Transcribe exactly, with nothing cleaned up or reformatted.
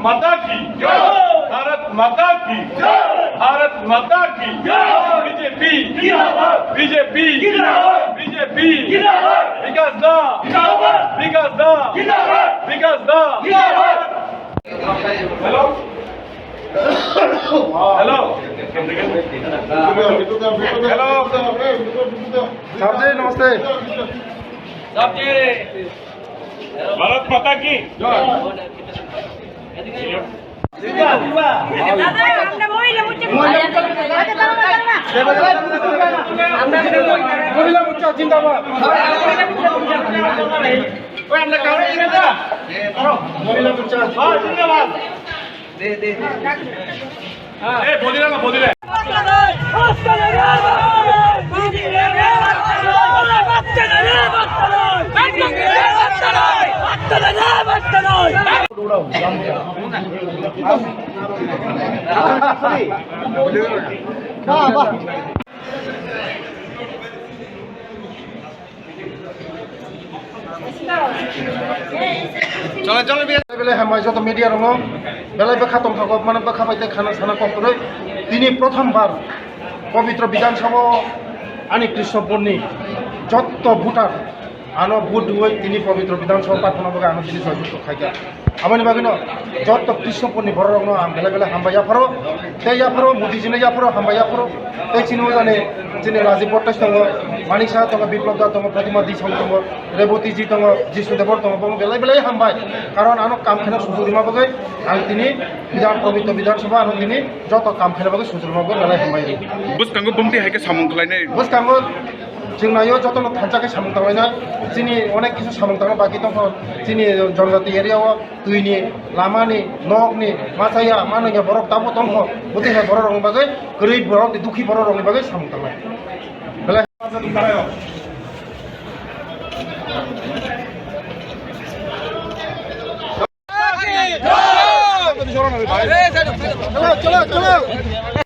माता की जय। भारत माता की जय। भारत माता की जय। बीजेपी जिंदाबाद। बीजेपी जिंदाबाद। बीजेपी जिंदाबाद। विकास दा जिंदाबाद। विकास दा जिंदाबाद। विकास दा जिंदाबाद। हेलो। हेलो। हेलो। साहब जी, नमस्ते। साहब जी। भारत माता की जय। দাদা, আমরা মহিলা মোর্চা। মহিলা মোর্চা জিন্দাবাদ। মহিলা মোর্চা জিন্দাবাদ। Cholo, cholo, biya. Belai hambai joto media rokno, belai bwkha tongthogo, mane bwkha bai tei khana sana kok kwrwi. Tini prothom bar Pabitra Bidhan Sabha o ani Krishnapurni jotto voter ano vote rwui tini Pabitra Bidhan Sabha pathana bagwi ano tini joyjukto khaikha. Aboni bagwino joto Krishnapurni bororokno ang belai belai hambai yapharo, tei yapharo Modijino yapharo hambai yapharo, tei chini ojani chini Rajiv Bhattacharyya tongo, Manik Saha tongo, Biplab Da tongo, Pratima Disong tongo, Reboti ji tongo, Jisu Debor tongo, bono belai belai hambai. Karon ano kam kheno sujurima bagwi ang tini Bidhan, Pabitra Bidhan Sabha ano tini joto kam kheno bagwi sujurima bagwi belai hambai. Bwskango bumti hai khe samung khlainai. Bwskango chwng naio jotono thansa khe samung tanglainai. Chini onek kisu samung tangna baki tongkho. Chini jonjati area o twini, lamani, nokni, machaya, manwngya borok tamo tongkho. Bwtwi hai borok rokni bagwi, kwrwi borok, dukhi borok rokni bagwi samung tangnai. Belai Cholo, cholo, cholo.